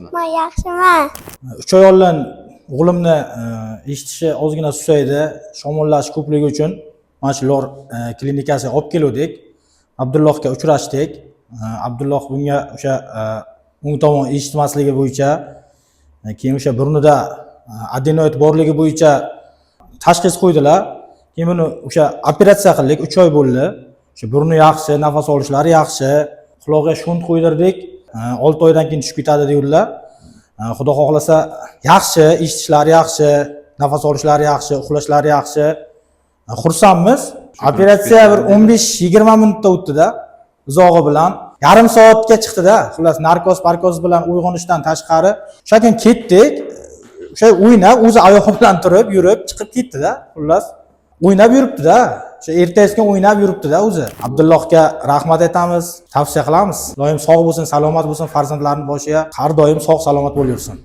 Ahvolingizni? Man yaxshiman. 3 oy oldin o'g'limni eshitishi ozgina susaydi, shamollash ko'pligi uchun mana shu lor klinikasiga olib keluvdik. Abdullohga uchrashdik. Abdulloh bunga o'sha o'ng tomon eshitmasligi bo'yicha, keyin o'sha burnida adenoid borligi bo'yicha tashxis qo'ydilar. Keyin buni o'sha operatsiya qildik, 3 oy bo'ldi. O'sha burni yaxshi, nafas olishlari yaxshi, qulog'iga shunt qo'ydirdik. 6 oydan keyin tushib ketadi deydilar. Xudo xohlasa, yaxshi, eshitishlari yaxshi, nafas olishlari yaxshi, uxlashlari yaxshi. Xursandmiz. Operatsiya bir 15-20 minutda o'tdida, uzog'i bilan yarim soatga chiqdida. Xullas, narkoz parkoz bilan uyg'onishdan tashqari, o'sha keyin ketdik. O'sha o'ynab, o'zi oyog'i bilan turib, yurib chiqib ketdida. Xullas, o'ynab yuribdida, o'sha ertasi kun o'ynab yuribdida o'zi. Abdullohga rahmat aytamiz, tavsiya qilamiz. Doim sog' bo'lsin, salomat bo'lsin, farzandlarini boshiga har doim sog' salomat bo'lib yursin.